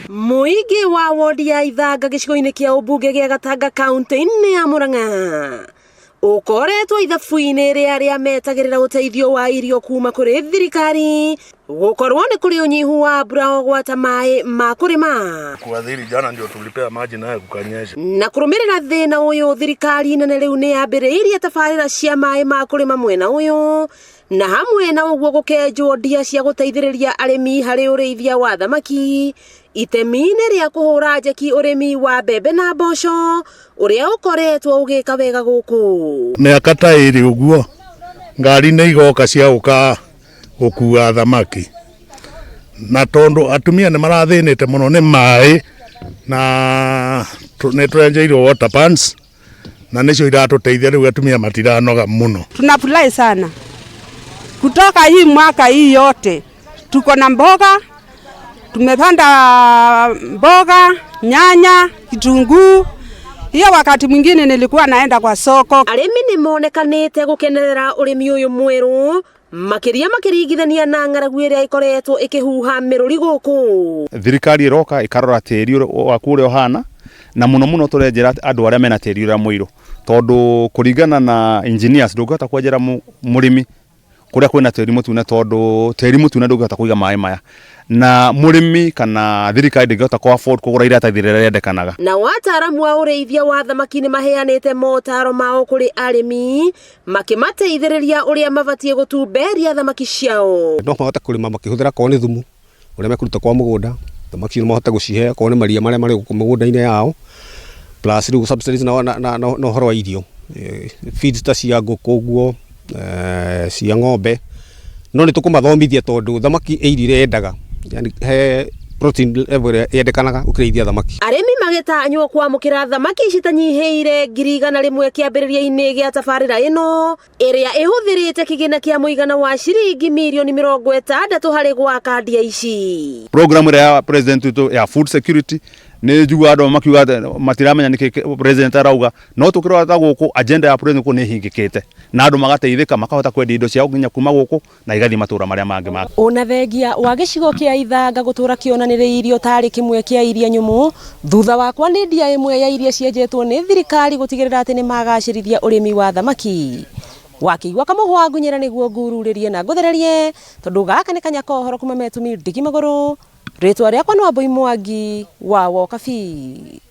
Mũingĩ wa wodi ya Ithanga gĩcigo-inĩ kĩa ũmbunge gĩa Gatanga kaunti-inĩ ya Murang'a ũkoretwo ithabu-inĩ rĩa arĩa metagĩrĩra ũteithio wa irio kuma kũrĩ thirikari gũkorwo nĩ kũrĩ ũnyihu wa mbura o gwata maĩ ma kũrĩma. Kuadhiri jana ndio tulipea maji naye kukanyesha. Na kũrũmĩrĩra thĩna ũyũ, thirikari nene rĩu nĩ yambĩrĩirie tabarĩra cia maĩ ma kũrĩma mwena ũyũ, na hamwe na ũguo gũkenjwo ndia cia gũteithĩrĩria arĩmi harĩ ũrĩithia wa thamaki itemi-inĩ rĩa kũhũra njeki ũrĩmi wa mbembe na mboco ũrĩa ũkoretwo ũgĩka wega gũkũ. Mĩaka ta ĩrĩ ũguo ngari nĩ igoka cia gũka gũkua thamaki, na tondũ atumia nĩ marathĩnĩte mũno nĩ maĩ, na nĩ twenjeirwo water pans na nĩcio iratũteithia rĩu atumia matiranoga mũno. Tunafurahi sana kutoka hii mwaka hii yote tuko na mboga, tumepanda mboga, nyanya, kitunguu. Hiyo wakati mwingine nilikuwa naenda kwa soko. Arĩmi nĩ monekanĩte gũkenerera ũrĩmi ũyũ mwerũ makĩria makĩringithania na ng'aragu ĩrĩa ĩkoretwo ĩkĩhuha mĩrũri gũkũ. Thirikari ĩroka ĩkarora tĩri waku ũrĩa ũhana, na mũno mũno tũrenjera andũ arĩa mena tĩri ũrĩa mũirũ, tondũ kũringana na engineers ndũngĩhota kwenjera mũrĩmi kũrĩa kwĩna tĩri mũtune, tondũ tĩri mũtune ndũngĩhota kũiga maĩ maya, na mũrĩmi kana thirikari ndĩngĩhota kũ afford kũgũra iratathi rĩrĩa rĩendekanaga. Nao ataaramu a ũrĩithia wa thamaki nĩ maheanĩte motaro mao kũrĩ arĩmi makĩmateithĩrĩria ũrĩa mabatiĩ gũtumberia thamaki ciao. No mahote kũrĩma makĩhũthĩra korwo nĩ thumu ũrĩa mekũruta kwa mũgũnda, thamaki no mahote gũcihe korwo nĩ maria marĩa marĩ gũkũ mĩgũnda-inĩ yao, plus rĩu subsidies na ũhoro wa irio, feeds ta cia ngũkũ ũguo, cia ng'ombe. No nĩ tũkũmathomithia tondũ thamaki ĩ irio iria yendaga, yani he protein level ĩrĩa yendekanaga ũkĩrĩithia thamaki. Arĩmi magĩtanywo kwamũkĩra thamaki citanyihĩire 100,000 kĩambĩrĩria-inĩ gĩa tabarĩra ĩno ĩrĩa ĩhũthĩrĩte kĩgĩna kĩa mũigana wa ciringi mirioni 60 harĩ gwaka ndia ici. Program ĩrĩa ya president witũ ya food security nĩ njiguaga andũ makiuga atĩ matiramenya nĩkĩ president arauga, no tũkĩrora ta gũkũ agenda ya president gũkũ nĩ ĩhingĩkĩte na andũ magateithĩka makahota kwendia indo ciao nginya kuma gũkũ na igathiĩ matũra marĩa mangĩ ma. Ona thengia wa gĩcigo kĩa Ithanga gũtũra kĩonanĩrĩirio tarĩ kĩmwe kĩa iria nyũmũ thutha wa kwanĩ ndia ĩmwe ya iria cienjetwo nĩ thirikari gũtigĩrĩra atĩ nĩ magacĩrithia ũrĩmi wa thamaki. Wakĩigua kamũhwa ngunyĩra nĩguo ngururĩrie na ngũthererie, tondũ gaka nĩ kanya ka ũhoro kuma metumi ndigi magũrũ. Rĩtwa rĩakwa nĩ Wambui Mwangi wa Wokabi.